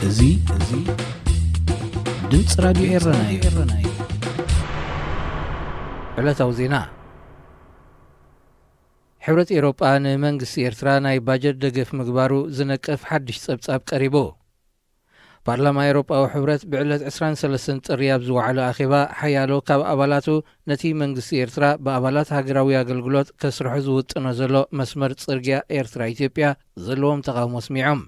እዚ እዚ ድምፂ ራዲዮ ኤረና እዩ። ዕለታዊ ዜና። ሕብረት ኤሮጳ ንመንግስቲ ኤርትራ ናይ ባጀት ደገፍ ምግባሩ ዝነቅፍ ሓድሽ ጸብጻብ ቀሪቡ። ፓርላማ ኤሮጳዊ ሕብረት ብዕለት ዕስራን ሰለስተን ጥሪ ኣብ ዝወዓሎ ኣኼባ፣ ሓያሎ ካብ ኣባላቱ ነቲ መንግስቲ ኤርትራ ብኣባላት ሃገራዊ ኣገልግሎት ከስርሖ ዝውጥኖ ዘሎ መስመር ጽርግያ ኤርትራ ኢትዮጵያ ዘለዎም ተቓውሞ ኣስሚዖም።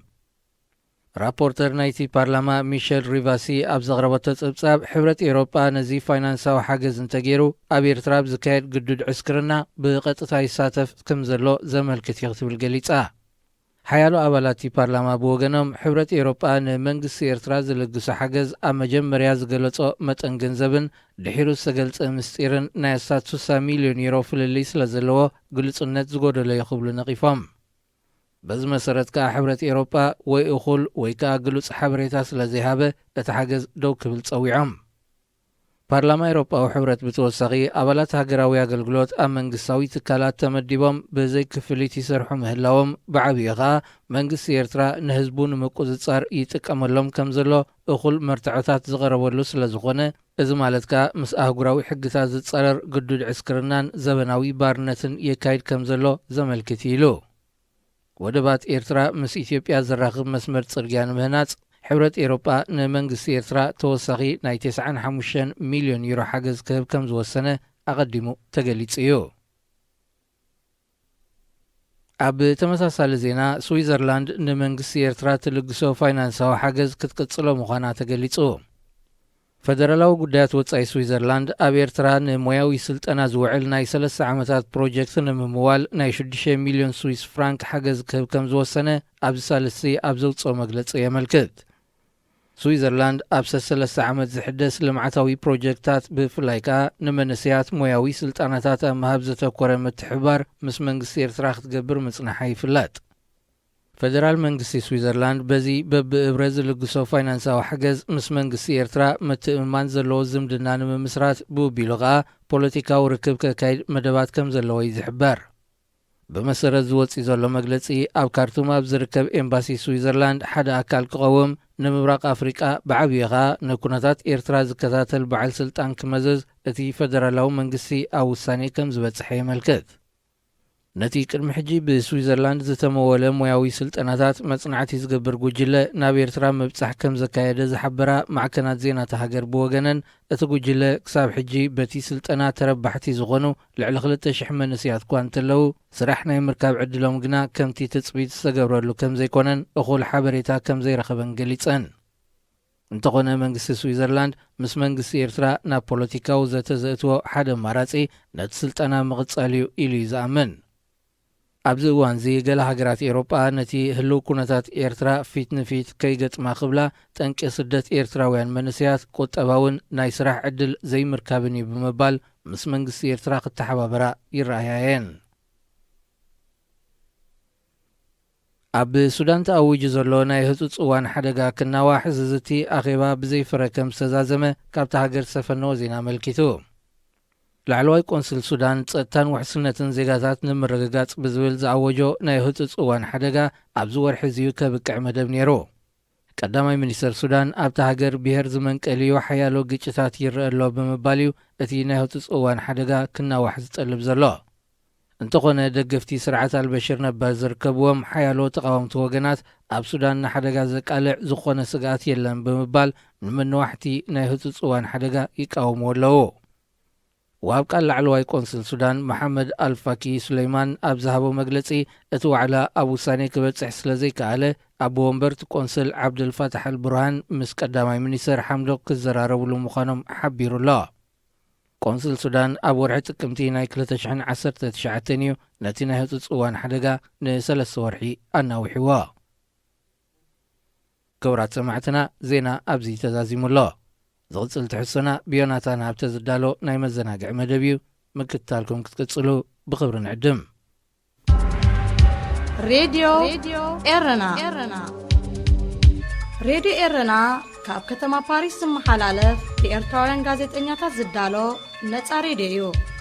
ራፖርተር ናይቲ ፓርላማ ሚሸል ሪቫሲ ኣብ ዘቕረበቶ ጸብጻብ፣ ሕብረት ኤሮጳ ነዚ ፋይናንሳዊ ሓገዝ እንተገይሩ፣ ኣብ ኤርትራ ኣብ ዝካየድ ግዱድ ዕስክርና ብቐጥታ ይሳተፍ ከም ዘሎ ዘመልክት እዩ ክትብል ገሊጻ። ሓያሎ ኣባላት እቲ ፓርላማ ብወገኖም፣ ሕብረት ኤሮጳ ንመንግስቲ ኤርትራ ዝልግሶ ሓገዝ ኣብ መጀመርያ ዝገለጾ መጠን ገንዘብን ድሒሩ ዝተገልጸ ምስጢርን ናይ ኣስታት ስሳ ሚልዮን ዩሮ ፍልልይ ስለ ዘለዎ፣ ግሉጽነት ዝጎደሎ እዩ ክብሉ ነቒፎም። በዚ መሰረት ከኣ፣ ሕብረት ኤሮጳ ወይ እኹል ወይ ከኣ ግሉጽ ሓበሬታ ስለ ዘይሃበ፣ እቲ ሓገዝ ደው ክብል ጸዊዖም። ፓርላማ ኤውሮጳዊ ሕብረት ብተወሳኺ፣ ኣባላት ሃገራዊ ኣገልግሎት ኣብ መንግስታዊ ትካላት ተመዲቦም ብዘይ ክፍሊት ይሰርሑ ምህላዎም፣ ብዓብዩ ኸኣ መንግስቲ ኤርትራ ንህዝቡ ንምቁጽጻር ይጥቀመሎም ከም ዘሎ እኹል መርትዖታት ዝቐረበሉ ስለ ዝኾነ፣ እዚ ማለት ከኣ ምስ ኣህጉራዊ ሕግታት ዝጻረር ግዱድ ዕስክርናን ዘበናዊ ባርነትን የካይድ ከም ዘሎ ዘመልክት እዩ ኢሉ። ወደባት ኤርትራ ምስ ኢትዮጵያ ዘራኽብ መስመር ጽርግያ ንምህናጽ፣ ሕብረት ኤውሮጳ ንመንግስቲ ኤርትራ ተወሳኺ ናይ ተስዓን ሓሙሽተን ሚልዮን ዩሮ ሓገዝ ክህብ ከም ዝወሰነ ኣቐዲሙ ተገሊጹ እዩ። ኣብ ተመሳሳሊ ዜና፣ ስዊዘርላንድ ንመንግስቲ ኤርትራ ትልግሶ ፋይናንሳዊ ሓገዝ ክትቅጽሎ ምዃና ተገሊጹ። ፈደራላዊ ጉዳያት ወጻኢ ስዊዘርላንድ፣ ኣብ ኤርትራ ንሞያዊ ስልጠና ዝውዕል ናይ ሰለስተ ዓመታት ፕሮጀክት ንምምዋል ናይ ሽዱሽተ ሚልዮን ስዊስ ፍራንክ ሓገዝ ክህብ ከም ዝወሰነ ኣብዚ ሳልስቲ ኣብ ዘውጽኦ መግለጺ የመልክት። ስዊዘርላንድ ኣብ ሰሰለስተ ዓመት ዝሕደስ ልምዓታዊ ፕሮጀክታት፣ ብፍላይ ከኣ ንመንእሰያት ሞያዊ ስልጠናታት ኣብ ምሃብ ዘተኮረ ምትሕብባር ምስ መንግስቲ ኤርትራ ክትገብር ምጽንሓ ይፍለጥ። ፈደራል መንግስቲ ስዊዘርላንድ በዚ በብእብረ ዝልግሶ ፋይናንሳዊ ሓገዝ ምስ መንግስቲ ኤርትራ ምትእምማን ዘለዎ ዝምድና ንምምስራት ብኡቢሉ ከኣ ፖለቲካዊ ርክብ ከካይድ መደባት ከም ዘለዎ እዩ ዝሕበር። ብመሰረት ዝወጽእ ዘሎ መግለጺ፣ ኣብ ካርቱም ኣብ ዝርከብ ኤምባሲ ስዊዘርላንድ ሓደ ኣካል ክቐውም፣ ንምብራቕ ኣፍሪቃ ብዓብዩ ከኣ ንኩነታት ኤርትራ ዝከታተል በዓል ስልጣን ክመዘዝ እቲ ፈደራላዊ መንግስቲ ኣብ ውሳኔ ከም ዝበጽሐ የመልክት። ነቲ ቅድሚ ሕጂ ብስዊዘርላንድ ዝተመወለ ሞያዊ ስልጠናታት መጽናዕቲ ዝገብር ጉጅለ ናብ ኤርትራ ምብጻሕ ከም ዘካየደ ዝሓበራ ማዕከናት ዜና እታ ሃገር ብወገነን፣ እቲ ጉጅለ ክሳብ ሕጂ በቲ ስልጠና ተረባሕቲ ዝኾኑ ልዕሊ ክልተ ሽሕ መንእሰያት እኳ እንተለዉ፣ ስራሕ ናይ ምርካብ ዕድሎም ግና ከምቲ ትጽቢት ዝተገብረሉ ከም ዘይኮነን እኹል ሓበሬታ ከም ዘይረኸበን ገሊጸን። እንተኾነ መንግስቲ ስዊዘርላንድ ምስ መንግስቲ ኤርትራ ናብ ፖለቲካዊ ዘተ ዘእትዎ ሓደ ኣማራጺ ነቲ ስልጠና ምቕጻል እዩ ኢሉ እዩ ዝኣምን። ኣብዚ እዋንዚ ገለ ሃገራት ኤውሮጳ ነቲ ህልው ኩነታት ኤርትራ ፊት ንፊት ከይገጥማ ክብላ ጠንቂ ስደት ኤርትራውያን መንእሰያት ቁጠባውን ናይ ስራሕ ዕድል ዘይምርካብን እዩ ብምባል ምስ መንግስቲ ኤርትራ ክተሓባበራ ይረኣያ እየን። ኣብ ሱዳን ተኣዊጁ ዘሎ ናይ ህጹጽ እዋን ሓደጋ ክናዋሕ ዝዝቲ ኣኼባ ብዘይ ፍረ ከም ዝተዛዘመ ካብታ ሃገር ዝሰፈነዎ ዜና ኣመልኪቱ። ላዕለዋይ ቆንስል ሱዳን ጸጥታን ውሕስነትን ዜጋታት ንምርግጋጽ ብዝብል ዝኣወጆ ናይ ህጹጽ እዋን ሓደጋ ኣብዚ ወርሒ እዚዩ ከብቅዕ መደብ ነይሩ። ቀዳማይ ሚኒስተር ሱዳን ኣብታ ሃገር ብሄር ዝመንቀልዮ ሓያሎ ግጭታት ይረአ ኣሎ ብምባል እዩ እቲ ናይ ህጹጽ እዋን ሓደጋ ክናዋሕ ዝጠልብ ዘሎ። እንተኾነ ደገፍቲ ስርዓት ኣልበሽር ነበር ዝርከብዎም ሓያሎ ተቓወምቲ ወገናት ኣብ ሱዳን ንሓደጋ ዘቃልዕ ዝኾነ ስግኣት የለን ብምባል ንምንዋሕቲ ናይ ህጹጽ እዋን ሓደጋ ይቃወምዎ ኣለዉ። ወሃብ ቃል ላዕለዋይ ቆንስል ሱዳን መሓመድ ኣልፋኪ ሱለይማን ኣብ ዝሃቦ መግለጺ፣ እቲ ዋዕላ ኣብ ውሳኔ ክበጽሕ ስለ ዘይከኣለ፣ ኣቦ ወንበር እቲ ቆንስል ዓብደልፋታሕ ኣልቡርሃን ምስ ቀዳማይ ሚኒስተር ሓምዶክ ክዘራረብሉ ምዃኖም ሓቢሩ ኣሎ። ቆንስል ሱዳን ኣብ ወርሒ ጥቅምቲ ናይ ክልተ ሽሕን ዓሰርተ ትሽዓተን እዩ ነቲ ናይ ህጹጽ እዋን ሓደጋ ንሰለስተ ወርሒ ኣናዊሕዎ። ክቡራት ሰማዕትና፣ ዜና ኣብዚ ተዛዚሙ ኣሎ። ዝቕጽል ትሕዝቶና ብዮናታን ሃብተ ዝዳሎ ናይ መዘናግዒ መደብ እዩ። ምክትታልኩም ክትቅጽሉ ብኽብሪ ንዕድም። ሬድዮ ኤረና። ሬድዮ ኤረና ካብ ከተማ ፓሪስ ዝመሓላለፍ ብኤርትራውያን ጋዜጠኛታት ዝዳሎ ነጻ ሬድዮ እዩ።